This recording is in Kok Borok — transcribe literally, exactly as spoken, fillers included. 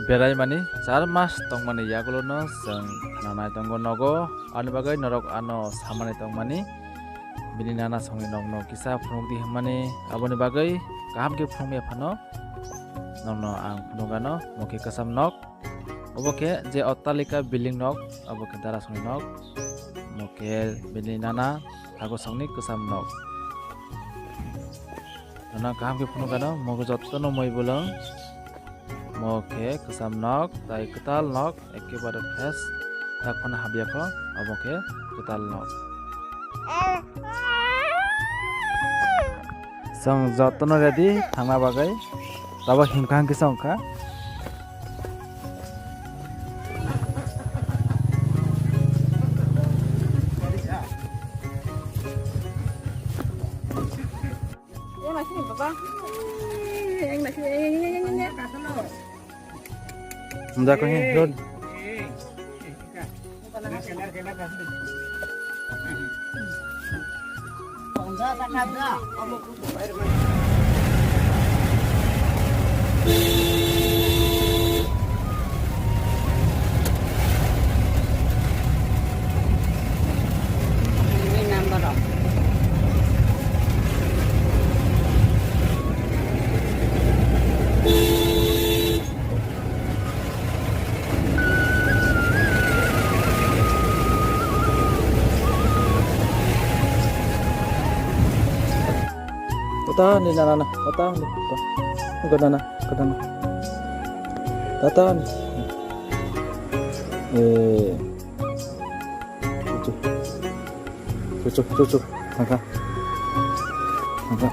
Beraimani char mas tongmani yagulono chwng khwnanai tongo nogo, ani bagwi norok ano samani tongmani. Bini nana songni nokno kisa phunukdi hwnmani, aboni bagwi kaham khe phunukya phano nokno ang phunukgano, omo khe kwcham nok. Obo khe je ottalika building nok, obo khe dara songni nok. Omo khe bini nana thago songni kwcham nok. Nono kaham khe phunukgano, omo khe jotono moi bolong. Omo khe kwcham nok, tai kwtal nok, ekebare fresh. Tak phano habya kho, omo khe kwtal nok. Chwng jotono ready thangna bagwi. Tabuk himkha himkhe se wngkha. Hamjakgo he, rod. Tata ni nana na, tata ni, tata. Ko nana, ko nana. Tata ni. Eh. Cucu. Cucu, cucu. Tangka. Tangka.